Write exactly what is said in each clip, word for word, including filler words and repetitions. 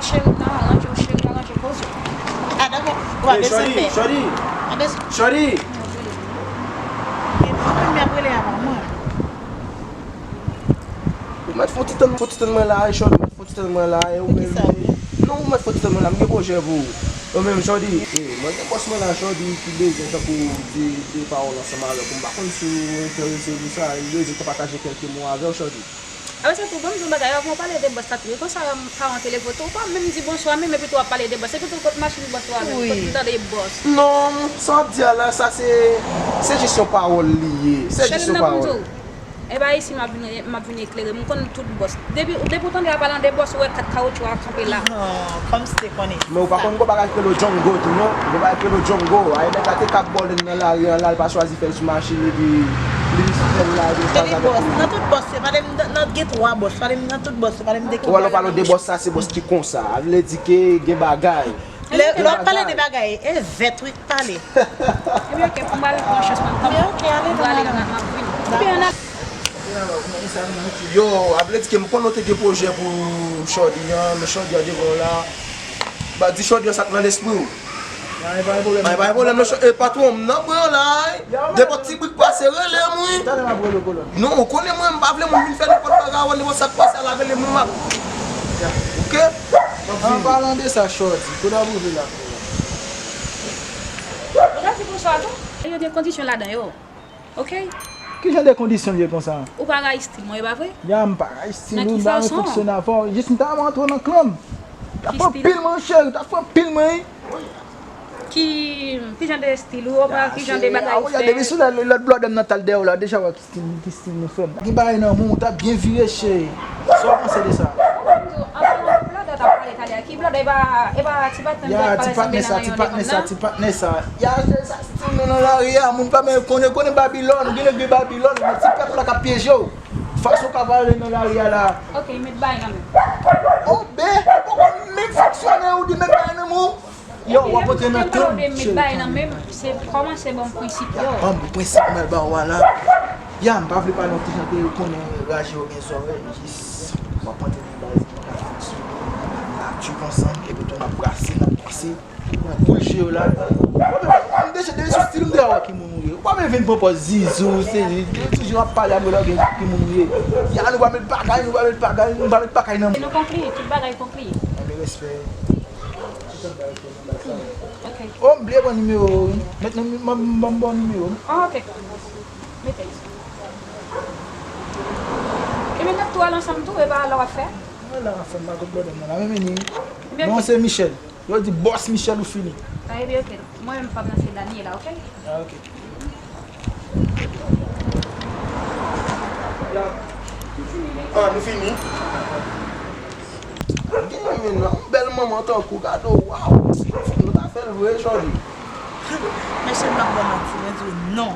Cheri, m nan aranje w, cheri, aranje koze w. A, dakò. Ou pa bezwen pè. Shorty, Shorty. Shorty. E mwen menm y ap rele a pa mwen. Ou mèt fè yon ti tann, fè yon ti tann mwen la, e Shorty, ou mèt fè yon ti tann mwen la, e ou menm. Poukisa? Non, ou mèt fè yon ti tann mwen la, m gen pwojè pou ou. Ou menm, Shorty, e, mwen gen bòs mwen la, Shorty, ki bezwen tankou de, de pawòl ansanm avèk ou. M pa konn si w enterese pou sa, li bezwen te pataje kèlke mo avè w, Shorty. Apre sa tou, ban m di w bagay, avan w pale de bòs la tou, e konsa m pa antre levo tou, ou pa menm di bonswa menm, epi tou w ap pale de bòs, epi tou kot machin bòs ou avè l, kot m tande bòs. Non, sa w ap di a la, sa se, se jis yon pawòl li ye, se jis yon pawòl. E ba isi m ap vin, m ap vin eklere m, m konn tout bòs. Depi, depi w tande y ap pale de bòs, ou wè kat kawotchou a kanpe la. Kòmsi te konnen. Men ou pa konn gon bagay ki rele Django tou non. Gon bagay ki rele Django. Ay nèg la te kap bòl nan lari an la, l pa chwazi fè l sou machin epi li fè l la epi l kwaze avèk bòs. Nan tout bòs yo, pale m nan, nan gen twa bòs. Pale m nan tout bòs yo, pale m de ki bòs. Ou wè lè w pale de bòs sa, se bòs ki konsa. A vle di ke gen bagay. Lè w ap pale de bagay, e vèt wi k pale. Ebyen, oke, pou m al pran chans mwen, m ap ale la, m ap vini. Oubyen, n a Yo, a vle di ke m konnen w te gen pwojè pou Shorty an, men Shorty an devan w la. Ba, di Shorty an sa k nan lespri w. Ba, pa gen pwoblèm. Ba, pa gen pwoblèm, non, Shorty, e patwon m nan pran la, wi. Nenpòt ti brik pase, rele m, wi. Talè m ap rele w, kolòn. Non, ou konnen mwen, m pa vle moun vin fè nenpòt bagay avè w, nenpòt sa k pase, al rele m, wi, m ap. Oke? An palan de sa, Shorty, kote w ap rive la? Ou ta di bonswa tou? Yo gen kondisyon ladan yo. Oke? Ki jan de kondisyon l ye konsa? Ou pa rayi stil mwen, e pa vre? Ya, m pa rayi stil ou, m pa rayi fonksyonè avè w. Jis m ta renmen antre nan klan m. Ta fè anpil mwen, cheri, ta fè anpil mwen, wi. Ki, ki jan de stil ou, oubyen ki jan de bagay ou fè? Depi sou lòt blòdè m nan t al dèyè w la, deja wè ki stil, ki stil nou fè m. Gen bagay nan men w, ou ta byen vire, cheri. Sa w panse de sa? An palan de blòdè w t ap pale talè a, ki blòdè, e pa, e pa ti patnè m t ap pale sanble nan yon de kòm nan? Ti patnè sa, ti patnè sa. Ya, se sa. Stil nou nan lari a, moun pa menm konnen, konnen Babilòn, ou gen nèg de Babilòn, men ti pèp la k ap pyeje w. Fason w ka pale nan lari a la. Oke, met bay nan men. O, be, ou poko menm fonksyone, ou di met bay nan men w. Yo, w ap antre nan klan m, cheri. Met bay nan men, se kòmanse ban m prensip yo. Ya, ban m prensip mwen ba w a la. Ya, m pa vle pale yon ti jan ke yo konnen raje yo gen zòrèy, jis w ap antre nan baz, m ka fonksyone. N ap tchouke ansanm, epi tou n ap brase, n ap brase. Nan boul je yo la. Ou pa menm, m deja, depi sou stil m deja wè ki moun ou ye. Ou pa menm vin pran pòz zizou, se li. Depi toujou ap pale ak yo la, ou gen ki moun ou ye. Ya, nou pa met bagay, nou pa met bagay, nou pa met bagay nan. Nou konkli, tout bagay konkli. Anben, respè. Tout bagay konkli. Oke. O, m bliye pran nimewo w, wi. Met nan, m, m, m, m ba w nimewo m. Ah, oke. Mete. Ebyen, n ap tou al ansanm tou, e pa lè w ap fè? Wè la, fè m pa kout blòdè m nan la, men vini. Non, se Michel. Yo di bòs Michel ou fini. Ah, ebyen, oke. Mwen menm, m p ap nan se Daniela, oke? Ah, oke. Ah, nou fini? Gen, men, yon bèl manman tankou w, gade w, waw! Nou ta fè l vre, Shorty. Mesye, m p ap ba w manti, mwen di w non.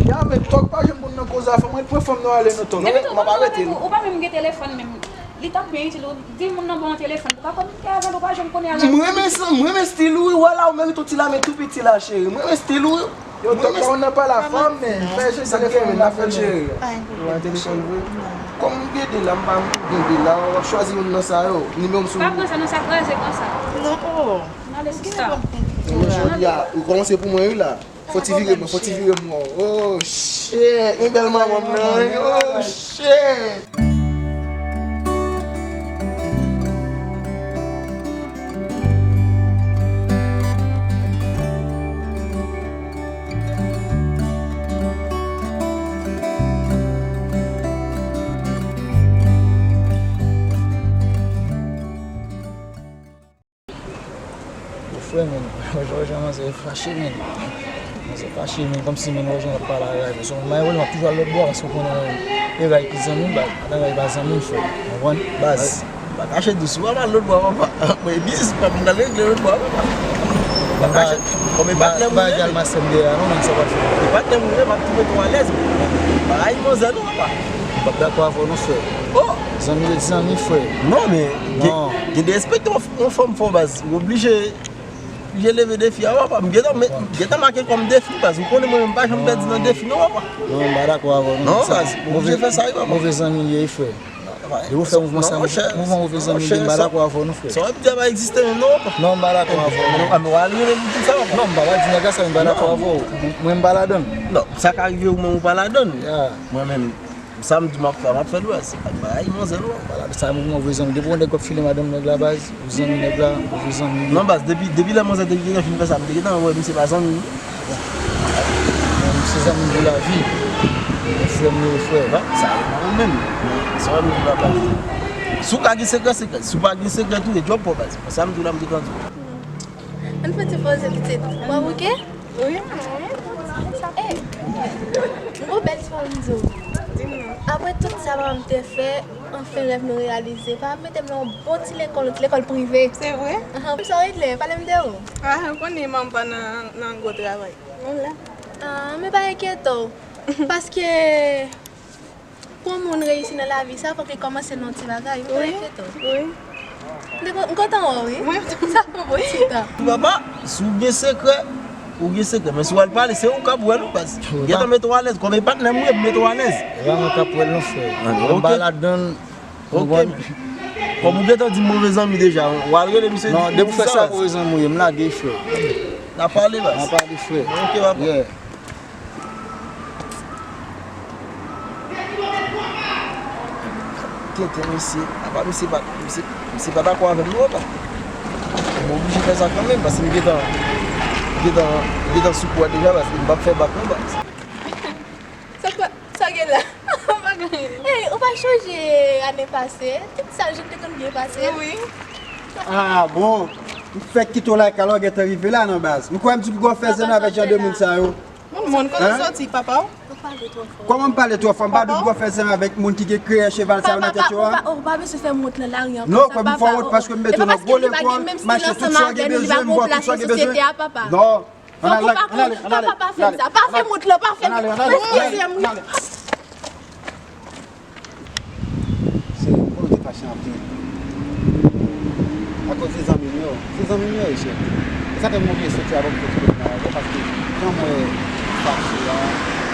Ya, men tòg pa janm konn nan koze a fanm, mwen pran fanm nan ale nan tòg. Epi tou, m ap arete l. Ou pa menm gen telefòn menm. Li t ap byen itil ou di moun nan ba w yon telefòn pou w ka kominike avè l, ou pa janm konnen avè l. M renmen sa, m renmen stil ou, wi, wè la, ou merite yon ti lamen tou piti la, cheri. M renmen stil ou, wi. Yo, tòg pa konn nan pale a fanm, men fè jan telefòn nan fè l, cheri. Ou wè telefòn vre? Kòm m gen de la, m pa gen de la, w ap chwazi youn nan sa yo. Nimewo m sou. Pa pran sa, non, sa kraze konsa. Non, oh. Nan lespri sa. Jodi a, ou kòmanse pou mwen, wi, la. Fò ti vire mwen, fò ti vire mwen. Oh shit, yon bèl manman m nan, oh shit. Yo frè, men, jodi a manzè fache, men. Manzè fache, men, kòmsi, men, jodi a ap pale a Ray, men, se yon bagay, m ap toujou al lòt bò, paske w konnen, e Ray ki zanmi m, baz, Ray pa zanmi m, frè. Ou konprann? Baz, pa kache dous, ou pa al lòt bò, papa. Mwen, biznis pa m, m al regle lòt bò, papa. Pa kache, kòm e patnè m, m al mase m dèyè, non, men, sa w ap fè. E patnè m, m ap twouve tou alèz, men. Pa rayi manzè, non, papa. M p ap dakò avè w, non, frè. Oh! Zanmi ret zanmi, frè. Non, men, gen, gen de respè. Yon fanm fò baz, ou oblije, oblije leve defi a, papa. M gentan, m gentan make l kòm defi, baz. Ou konnen mwen menm, m pa janm pèdi nan defi, non, papa. Non, m pa dakò avè w, non. Non, baz, m oblije fè sa, wi, papa. Move zanmi l ye, wi, frè. Depi w fè mouvman sa, mouvman move zanmi, m pa dakò avè w non, frè. Sa w ap di a pa egziste menm non, papa. Non, m pa dakò avè w. A, men w al rele li pou sa, papa. Non, m pa pral di nèg la sa, m pa dakò avè w. Mwen, m pa ladann. Non, sa ka rive ou menm ou pa ladann. Mwen menm, sa m di m ap fè, m ap fè l, baz. Se pa bagay manzè non. Sa mouvman move zanmi. Depi w wè nèg w ap file madanm nèg la, baz, ou zanmi nèg la, ou zanmi li. Non, baz, depi, depi lè manzè te gentan fin fè sa, m te gentan wè misye pa zanmi m. Bon, se zanmi m pou lavi. Frè m yo, frè. Sa e pa ou menm. Sa w menm pou lavi. Si w ka gen sekrè, sekrè. Si w pa gen sekrè tou, e djòb pa w, baz. Sa m di w la, m te konn di w. Ann fè ti poze pitit. W ap bouke? Wi. Eh, yon bèl ti pawòl m di w. Di m non. Apre tout sa papa m te fè, anfen rèv nou reyalize. Papa m mete m nan yon bon ti lekòl, yon ti lekòl prive. Se vre? Ahan, sa w regle, pale m de ou. Ah, ou konnen manman m pa nan, nan gwo travay. Menm la. Ah, men pa enkyete w. Paske pou yon moun reyisi nan lavi, sa fòk li kòmanse nan yon ti bagay. Ou pa enkyete w. Wi. M te kon-, m kontan wè w, wi. Sa fè bon ti tan. Papa, si w gen sekrè, ou gen sekrè. Men si w al pale, se ou k ap wè l, baz. Gentan mete w alèz. Kòm e patnè m ou ye, mete w alèz. E pa mwen k ap wè l non, frè. Mwen m pa ladann. Ok. Kòm ou gentan di m move zanmi deja, w al rele misye. Non, depi w fè sa, move zanmi w ye, m lage, frè. N a pale, baz. N a pale, frè. Ok, papa. Yeah. Tenten, mesye. Apa misye pa, misye, misye pa dakò avè m non, papa. M oblije fè sa kanmenm, paske m gentan, m gentan, m gentan sou kou a deja, paske m p ap fè bak non, baz. Sa pa, sa gen la? Pa gen anyen. Ey, ou pa chonje ane pase? Tout sa, jan te konn byen pase. Wi. Ah, bon. M fèk kite w lakay la, w gentan rive la non, baz. M kwè m di pou w fè zanmi avèk jan de moun sa yo. Moun, moun, kote w soti, papa w? Ou pale twò fò. Kòman m pale twò fò? M pa di w pou w fè zanmi avèk moun ki gen kreyè cheval sa yo nan tèt yo a. Ou pa, ou pa, ou pa bezwen fè m wont nan lari ankò. Non, sa, papa. Ou pa fè m wont paske m mete w nan gwo lekòl, m achte tout sa w gen bezwen, m ba w tout sa w gen bezwen. Non. Ann ale, ann ale, ann ale, ann ale. Papa, pa fè m sa, pa fè m wont la, pa fè m. Ann ale, ann ale, ann ale, ann ale. Se pou nou te fache anpil. Akoz se zanmi m yo, se zanmi m yo ye, chèf. E sa fè m oblije soti avan m soti nan lari a, paske jan m wè fache a,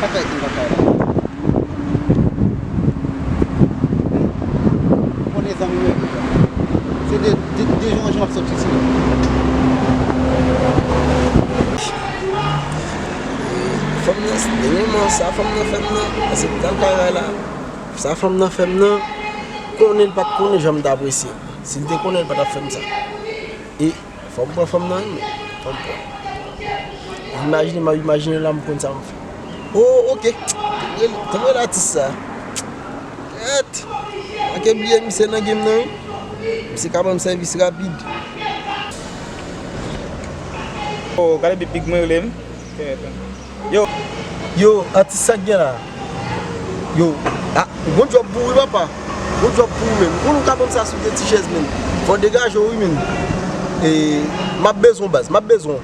pa fè yon bagay la. Ou konnen zanmi m yo, se de, de, de jou an jou m ap soti sou yo. Fanm nan, dènye moman sa fanm nan fè m nan, paske m t al travay la, sa fanm nan fè m nan, konnen l pa t konnen jan m t apresye l. Si l te konnen, l pa t ap fè m sa. E fò m pran fanm nan wi, men fò m pran. Imajine, m ap imajine la, m konn sa m fè. Oh, ok. Tann rele atis sa. Kèt. Pa ke bliye misye nan game nan wi. Misye ka ban m sèvis rapid. Oh, gade bip big mwen rele m. Kèt. Yo. Yo, atis, sa k gen la? Yo, ah, gon djòb pou ou wi papa. Gon djòb pou ou menm. Ou konnen ou ka ban m sa sou de ti chèz menm. Fò w degaje w wi menm. E, m ap bezwen w baz, m ap bezwen w.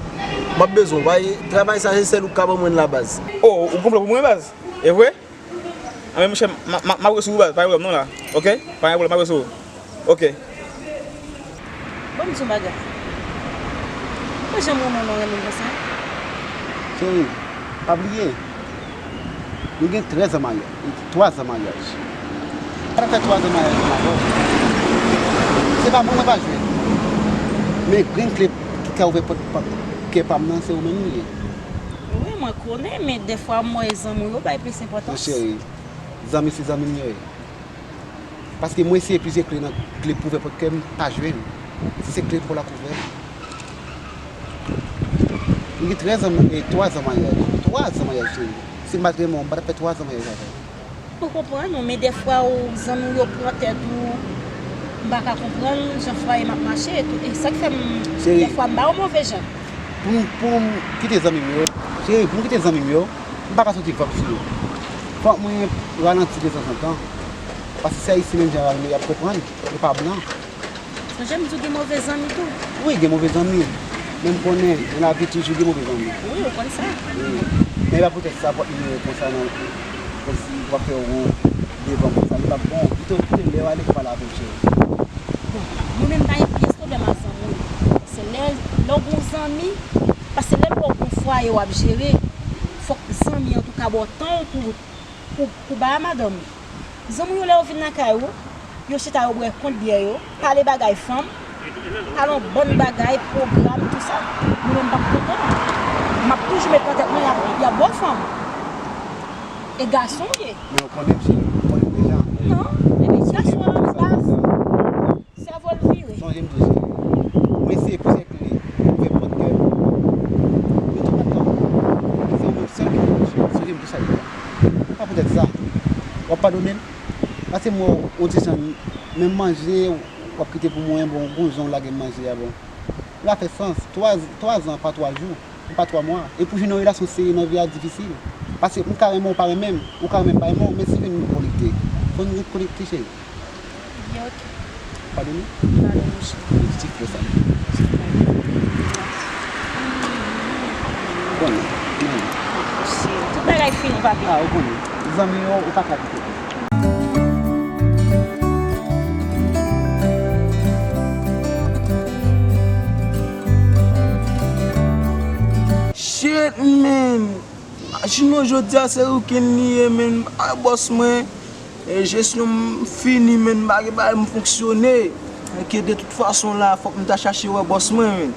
M ap bezwen w. Paske travay sa se sèl ou k ka ban mwen l la baz. Oh, ou konplo pou mwen baz? E vre? Anben monchè, m a, m a, m a reswiv ou baz, pa gen pwoblèm non la. Ok? Pa gen pwoblèm, m a reswiv ou. Ok. Bon, m di yon bagay. Ou janm renmen w nan renmen konsa? Cheri, pa bliye, nou gen trèz an maryaj, twa zan maryaj. Sa fè twa zan maryaj mwen avè w. Se pa bon, mwen pa jwe. Men grenn kle ki ka ouvè pòt, pòt kè pa m nan, se ou menm li ye. Wi, mwen konnen, men dèfwa m wè zanmi w yo bay plis enpòtans. Non, cheri, zanmi se zanmi m yo ye. Paske mwen eseye plizyè kle nan, kle pou ouvè pòt kè m, pa jwenn. Si se kle pou l ap ouvè. M gen trèz an, e twa zan maryaj. Twa zan maryaj, cheri. Si m pa t renmen w, m pa t ap fè twa zan maryaj avè w. M konprann ou, men dèfwa ou, zanmi w yo pran tèt ou, m pa ka konprann jan fwaye m ap mache e tou. E sa k fè m, dèfwa m ba yo move jan. Pou m, pou m kite zanmi m yo, cheri, pou m kite zanmi m yo, m pa ka soti vag sou yo. Fòk mwen ralanti detanzantan. Paske se Ayisyen menm jan avè m yo, y ap konprann. Yo pa blan. Sonje m di w gen move zanmi tou. Wi, gen move zanmi. Men m konnen, nan lavi toujou gen move zanmi. Wi, ou konn sa. Wi. Men e pa poutèt sa, pou w ap nimewo konsa nan, kòmsi w ap fè won devan m konsa. Li p ap bon. Pito kite l lè w ale pou pale avè l, cheri. Bon, mwen menm m pa gen pyès pwoblèm ak zanmi. Se lè, lè w gen yon zanmi, paske lè l wè w gen yon fwaye w ap jere, fòk zanmi an tou ka ba w tan w pou, pou, pou bay a madanm ou. Zanmi w yo lè yo vin lakay ou, Yo chita, yo bwè kont byè yo, pale bagay fanm, pale yon bann bagay, pwogram, tou sa. Mwen menm m p ap kontan. M ap toujou met nan tèt mwen y ap, y ap ba w fanm. E gason w ye. Men ou konnen m cheri, ou konnen m deja. Non, ebyen gason an baz, sèvo l vire. Sonje m toujou. Mwen se pou se kle, ouvè pòt kè m. Mwen tou kontan. Se ou menm sèl ki pou m cheri. Sonje m tou sa deja. Pa poutèt sa. W ap padone m? Pase m wè w, yon ti jan, menm manje, w ap kite pou mwen, bon, gon jan w lage m manje a, bon. Li pa fè sans. Twa, twa zan pa twa jou, pa twa mwa. E pou jwenn yon relasyon serye nan vi a difisil. Pase m ka renmen w pa renmen m, ou ka renmen m pa renmen w, men si vin nou konekte, fò nou ret konekte, cheri. Byen, ok. Padone? Padone, cheri. Ti frè sa. Konnen, konnen. Cheri, tout bagay fini, papi. Ah, ou konnen. Zanmi yo, ou pa ka kite. Shit, man! Imajine w, jodi a se weekend li ye, man. Ay, bòs mwen. E, jesyon m fini, man. M pa gen bagay, m fonksyone. Enke de tout fason la, fòk m ta chache wè bòs mwen, man.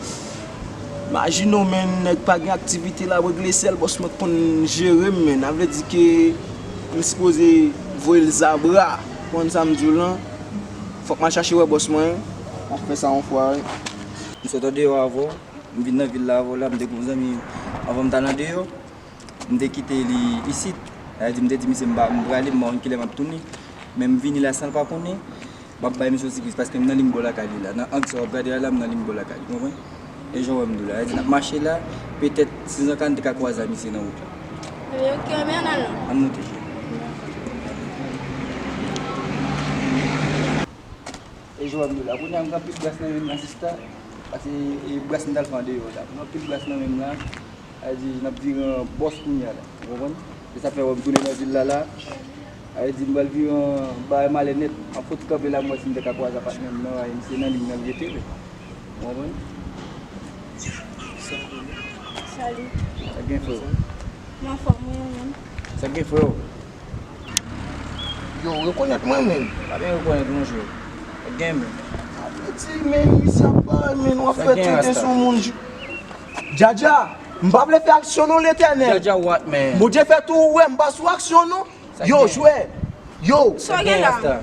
Imajine w, man, nèg pa gen aktivite, l ap regle sèl, bòs mwen konn jere m, man. Sa vle di ke m sipoze voye l zabra. Konn sa m di w lan? Fòk m al chache wè bòs mwen. M ap fè sa yon fwa, wi. M sot andeyò avè w. M vin nan vil la avè w la, m te gen yon zanmi anvan m t al andeyò. M te kite li isit. Sa vle di, m te di misye m pa, m prale, m pa konn kilè m ap tounen. Men m vini la san l pa konnen. M ap bay misye yon sipriz paske m nan liy bò lakay li la. Nan ang sa w ap gade a la, m nan liy bò lakay li, konprann? E jan w wè m di w la, sa vle di n ap mache la, petèt, si zanka n te ka kwaze a misye nan wout la. Ebyen, ok, men ann al non. Ann moute, cheri. E jan w wè m di w la, kounye a m gen anpil bras nan men m la, sista. Pase, e bras m t al fè andeyò la. M gen anpil bras nan men m la. Sa vle di, n ap vire an bòs kounye a la. Ou konprann? Se sa fè w wè m tounen nan vil la la. Sa vle di, m pral vire an bagay malè nèt. M ap fouti kanpe la, m wè si m te ka kwaze a patnè m nan, e misye nan liy nan l rete, wi. Ou konprann? Salut. Sa k gen, frè? M anfòm, wi, ou menm? Sa k gen, frè? Yo, rekonèt mwen, menm. Pa byen rekonèt, monchè. Sa k gen, menm? Apeti, menm, misye ap bay, menm, w ap fè tenten sou moun. Djadja, m pa vle fè aksyon non, Letènèl. Djadja what, man? Bondye fè tou ou wè, m pa sou aksyon non. Yo, jwè. Yo. Sa gen la?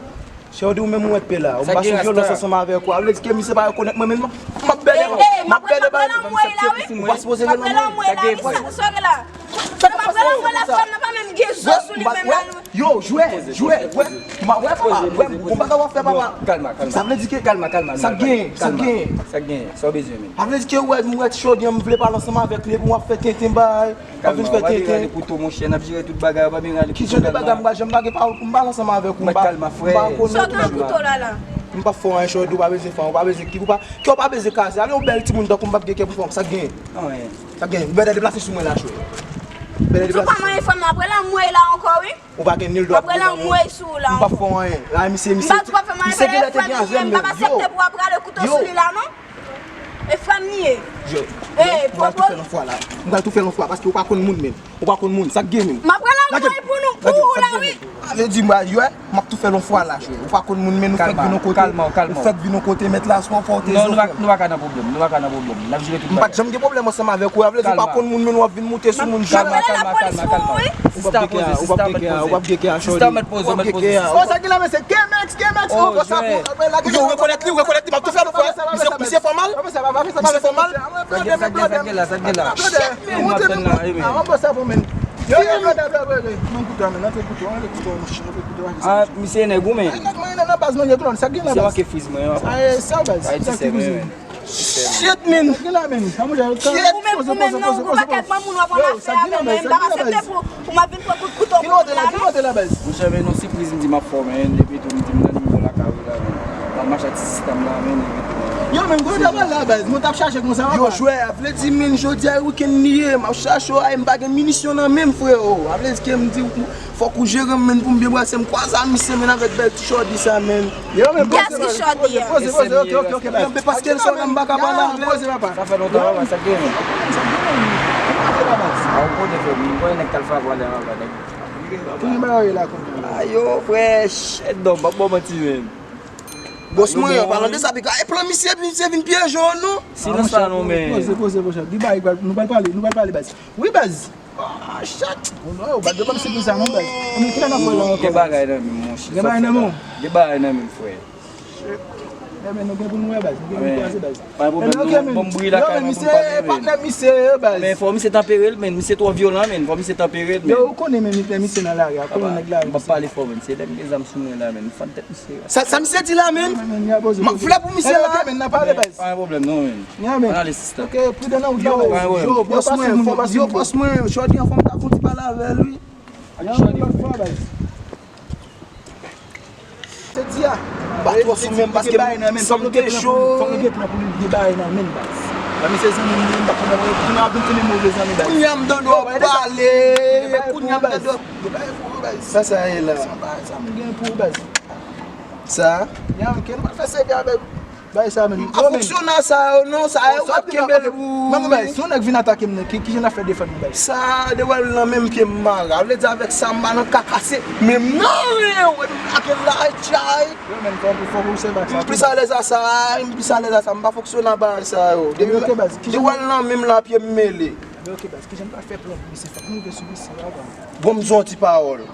Chè, ou di ou menm ou wè pe la. Ou pa sou vyolans ansanm avèk ou. A vle di ke misye pa rekonèt mwen menm. M ap bède. M ap bède bay. Ou pa sipoze rele mwen. Sa gen la? Yo, jwè, jwè, wè. M ap wè papa, wè, bon bagay w ap fè papa. Kalma, kalma. Sa vle di ke. Kalma, kalma. Sa gen, sa gen. Sa gen. Sa w bezwen menm? Sa vle di ke wè, m wè ti Chòdi an, m vle pale ansanm avèk li, epi w ap fè tenten bay. Kalma, w pa vin rale kouto, monchè, n ap jere tout bagay, w pa byen rale kouto. Ki jan de bagay m pral janm lage pawòl pou m pale ansanm avèk ou? M pa, kalma, frè. M pa konnen. Sa w nan kouto la la? M p ap fè w anyen, Chòdi, ou pa bezwen fè, ou pa bezwen ki, ou pa, ke w pa bezwen kaze, ale w bèl timoun tankou m, m p ap gen kè pou fè w, sa k gen? Anyen. Sa k gen? Ou bèlè deplase sou mwen la, chè. Bèlè deplase sou mwen. Ou pa manyen fanm nan, apre l anmwey la ankò, wi. Ou pa gen nil dwa pou. Apre l anmwey sou ou la ankò. M p ap fè w anyen. La, misye, misye. M pa di w p ap fè m anyen, men e frè m li ye, m p ap aksepte pou w ap rale kouto sou li la, non. E frè m li ye. Yo, m pral tou fè l yon fwa la. M pral tou fè l yon fwa paske ou pa konn moun menm. Ou pa konn moun, sa k gen menm? M ap pran lanmò pou nou, pou ou la, wi. Sa vle di, m a, yo, m ap tou fè l yon fwa la, chè. Ou pa konn moun menm, ou fèk vin yon kote. Kalma, kalma, kalma. Ou fèk vin yon kote, mèt la, swa w fè w te zo. Non, nou pa, nou pa ka nan pwoblèm, nou pa ka nan pwoblèm. N ap jere tout bagay. M pa t janm gen pwoblèm ansanm avèk ou, a vle di ou pa konn moun menm, w ap vin moute sou moun. Kalma, kalma, kalma, kalma. Sista, poze, sista, mèt poze. Sista, mèt poze, mèt poze. O, sa gen la, men se K M X, K M X, o, sa pou, apre la. Yo, ou rekonèt li, ou rekonèt li, m ap tou fè l yon fwa. Misye, misye fòmal. Misye fòmal. Sa gen, sa gen, sa gen la, sa gen la. Shit, men, montre nou. Yo, yo, brother, brother, brother. Nan kouto a, men, antre kouto, antre kouto, monchè, antre kouto a. Ah, misye nèg ou, men. Ay, nèg mwen nan baz, mwen gen klòn, sa gen nan baz. Misye manke friz mwen, an. Ay, sa baz. Ay, ti sè, men. Shit, men. Sa gen la, men. Sa monchè, ou menm, ou menm, non, ou pa kèk moun w ap ann afè avè mwen, m pa aksepte pou, pou m ap vin pran kout kouto pou moun la, non. Monchè, men, non, sipriz, m di m ap fè w, men, epi tou, m di m nan nimewo lakay ou la, men. M ap mache ak ti sista m la, men, epi tou, men. Yo, men, gwo travay la, baz. Mwen t ap chache konsa, papa. Yo, jwè, a vle di, men, jodi a, wikenn li ye, m ap chache w, ay, m pa gen minisyon nan men m, freo. A vle di ke m di, fòk ou jere m, men, pou m byen brase, m kwaze a misye, men, avèk bèl ti Chòdi sa, men. Yo, men, poze, poze, poze, poze, ok, ok, ok, men, men, paske l sòt la, m pa ka pale avè l. Poze, papa. Sa fè lontan, papa, sa k gen, men. Sa k gen, men. Poze, papa. A, ou konnen, frè m, m konnen nèg k al frape w alè anba, nèg. Kounye bagay la, kounye la. Ayo, frè, shit, non, m ap ba w manti, men. Bòs mwen, an palan de sa, piga, e plan misye, misye vin pyeje w, non? Silans la, non, men. Poze, poze, poze. Gen bagay, nou pral pale, nou pral pale, baz. Wi, baz. Ah, chat. Bon, non, yo, baz, yo pa misye konsa, non, baz. Ann, kilè n ap wè la ankò, baz? Gen bagay nan men m, monchè. Gen bagay nan men w? Gen bagay nan men m, frè. Shit. Ebyen, nou gen pou nou wè, baz. Nou gen pou nou kwaze, baz. Pa gen pwoblèm, non. Bon, m bri lakay mwen pou m pale, men. Patnè misye, baz. Men fò misye tanpere l, men. Misye twò vyolan, men. Fò misye tanpere l, men. Yo, ou konnen, men, misye nan lari a. Konnen nèg lari. M p ap pale fò, men. Se lè m gen zam sou mwen la, men. M fann tèt misye. Sa, sa misye di la, men? M ap fè pou misye la. Men, men, n ap pale, baz. Pa gen pwoblèm, non, men. Ann ale, sista. Ok, pridan nan wout la, baz. Yo, bòs mwen, yo, bòs mwen, jodi an, fò m ta fon ti pale avè l, wi. Yo, lòt fwa, baz. Te di a. M pa twò sou men m paske m sanm te cho. Fòk nou gen plan pou li, gen bagay nan men l, baz. Nan men se zanmi m, m pa konn kounye a vin tounen move zanmi, baz. Kounye a m tande w ap pale. Kounye a m tande w ap. Gen bagay pou ou, baz. Sa, sa ye la. Sa, bagay sa, m gen pou ou, baz. Sa? Ya, ok, nou pa fè sèvi avèk. Bagay sa menm. M pa fonksyonè sa yo non, sa yo w ap kenbe l pou. Men, men, si yon nèg vin atake m, ki, ki jan n ap fè defann nou, baz? Sa, de wè l nan menm pye m mare. A vle di avèk sa, m pa nan ka kase, men m nan ren, wè m lage l la, tchay. Yo, men, fò, fò ou sèvi ak sa. M plis alèz a sa, m plis alèz a sa, m pa fonksyonè a bagay sa yo. De wè l nan menm la, pye m mele. Men ok, baz, ki jan n pral fè plan pou misye? Fòk nou rive sou misye avan. Bon, m di w yon ti pawòl.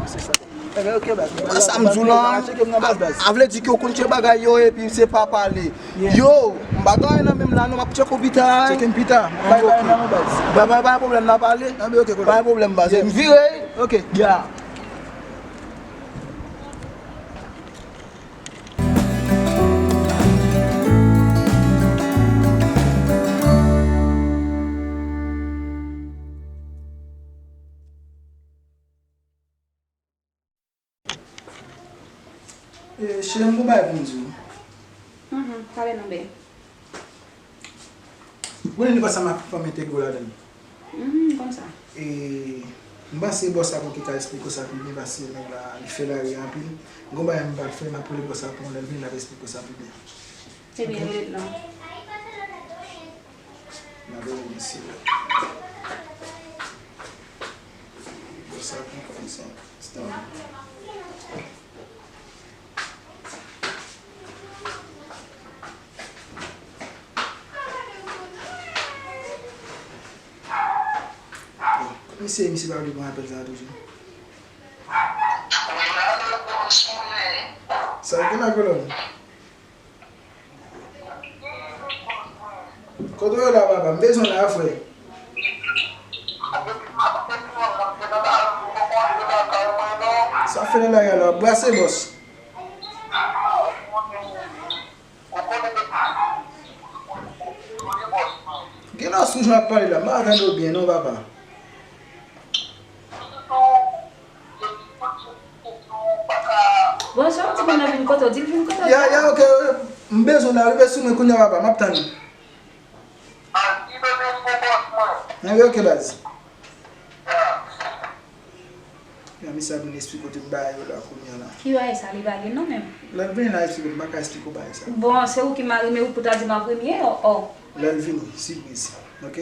Se sa. Ebyen, ok, baz. Sa m di w lan, a vle di ke w konn tcheke bagay yo epi se pa pale. Yo, m pa gen anyen nan men m la non, m ap tcheke w pita. Tcheke m pita. Bay, bay nan men w, baz. Bay, bay, bay, pwoblèm, n a pale. Ebyen, ok, kolega. Bay pwoblèm, baz. M vire. Ok. Ya. E, cheri, m gon bagay pou m di w. Mhm, pale non, bè. Ou konnen negosasyon m ap fè m entegre w ladan l. Mhm, m konn sa. E, m panse bòs la gon ki ka esplike w sa pi byen paske nèg la, li fè lari a anpil. M gon bagay m pral fè, m ap rele bòs la pou mwen, lè l vini, l ap esplike w sa pi byen. Ebyen, rele l non. Mwen voye w mesye. Bon, sa pran konfyans an. Stanley. Bon, kot misye ye, misye pa vle pran apèl sa a toujou? Sa gen la kolòn? Kote w ye la, papa? M bezwen w la, frè. Sa fè nan lari a la, w ap brase, bòs. Gen lòs ou jan ap pale la, m pa tande w byen non, papa. Bon, se yon timoun nan vin kote w, di l vin kote w. Ya, ya, ok, m bezwen l la, rive sou mwen kounye a, papa, m ap tann ou. Anyen, ok, baz. Ya, misye ap vin esplike w tout bagay yo la kounye a la. Ki bagay sa, li pa gen non menm. Lè l vini la, esplike w, m pa ka esplike w bagay sa. Bon, se ou ki mari, men ou pou ta di m an premye, o, o. Lè l vini, sipriz, ok?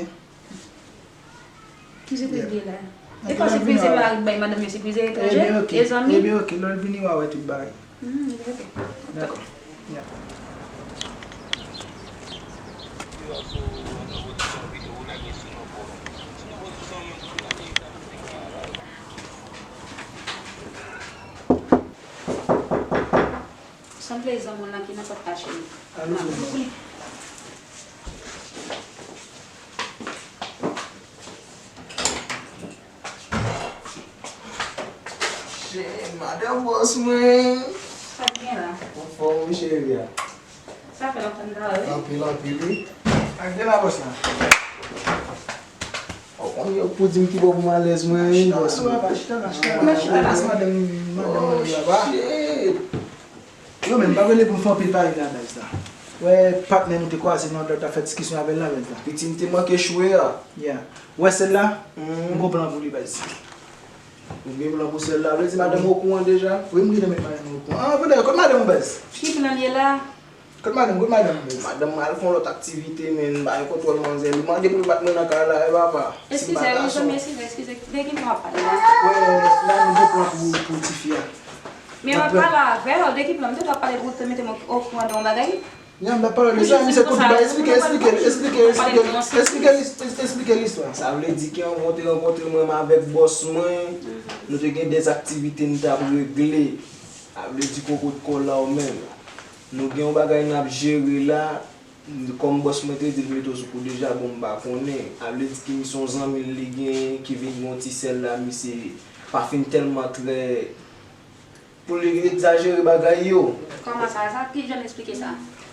Ki sipriz li ye la? E pa sipriz se mari k bay madanm yo sipriz, e etranje, e zanmi. Ebyen, ok. Ebyen, ok. Lè l vini, w a wè tout bagay. Hmm, ebyen, ok. Dakò. Ya. Sanble zanmi w lan ki nan pòt la, cheri. Alo, zanmi. Cheri, madanm bòs mwen. Sa k gen la? Anfòm wi, cheri a. Sa fè lontan m pa wè w, wi. Anpil, anpil, wi. Sa k gen la, bòs la? Ou konnen yo pou di m ki bò pou m alèz mwen, wi, bòs mwen. Chita la, chita la, chita la. Chita la, madanm, madanm mwen la, papa. Shit. Yo, men, m pa rele pou m fè anpil pale la, baz la. Wè, patnè nou te kwaze nan lòt ap fè diskisyon avè l la, baz la. Piti m te manke chwe a. Yeah. Wè sèl la, m gon plan pou li, baz. Ou gen plan pou sèl la? Vle di madanm okouran deja? Wi, m gentan met madanm okouran. Ah, vre, kot madanm ou, baz? Ki plan li ye la? Kot madanm, kot madanm, baz? Madanm al fè yon lòt aktivite, men m pa gen kontwòl manzè. Li mande pou l bat mwen nan kay la, e papa. Si m pa gason. Eskize, wi, zanmi, eskize, eskize. De ki plan w ap pale la? Wè, la nou gen plan pou, pou tifi a. Men m ap pale avè l, de ki plan? M te dwe pale pou w te mete m okouran de yon bagay. Ya, m pa pale de sa, misye koute bay, esplike, esplike, esplike, esplike, esplike, esplike listwa. Sa vle di ke yon kontre rankontre mwen avèk bòs mwen, nou te gen dèz aktivite n t ap regle. Sa vle di kokote kò la ou menm. Nou gen yon bagay n ap jere la, kòm bòs mwen te di l mete w sou kou deja, bon, m pa konnen. Sa vle di ke misye yon zanmi l li genyen ki vin gen yon ti sèl la, misye pa fin tèlman trè pou li egzajere bagay yo. Kòman sa? Sa ki jan eksplike sa?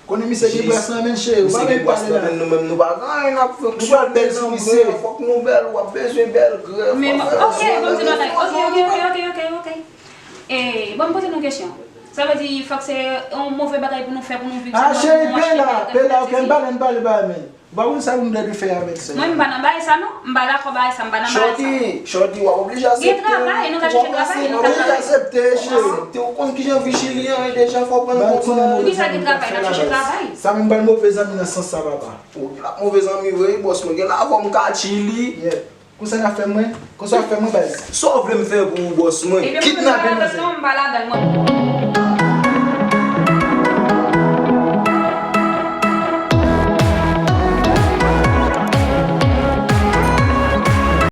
Konnen misye gen plas nan men l, cheri, ou pa menm pale la. Nou menm nou pa gen anyen n ap fè. Ou pral bèl sou misye. Fòk nou bèl, w ap bezwen bèl grèf. Men, ok, ban m di nou bagay. Ok, ok, ok, ok, ok, ok. E, ban m poze nou kesyon. Sa vle di fòk se yon move bagay pou nou fè pou nou viv. Ah, cheri, pe la, pe la, ok, m pale, m pale ba men. Ou pa konn sa moun dwe fè avèk sa. Mwen, m pa nan bagay sa non. M pa dakò bagay sa, m pa nan bagay sa. Shorty, Shorty, w ap oblije aksepte. Gen travay, nou ka chèche travay, nou ka travay. W ap oblije aksepte, cheri. Ou konn kijan vi Chili an ye deja, fò w konn konsa. Poukisa gen travay, n ap chèche travay. Sa menm pa move zanmi nan sans sa, papa. Ou la move zanmi vre, bòs mwen gen lavwa m ka tchili. Konsa n ap fè mwen, konsa w ap fè mwen, baz. Sa w vle m fè pou ou, bòs mwen? Kidnape manzè. Non, m pa ladan l, mwen.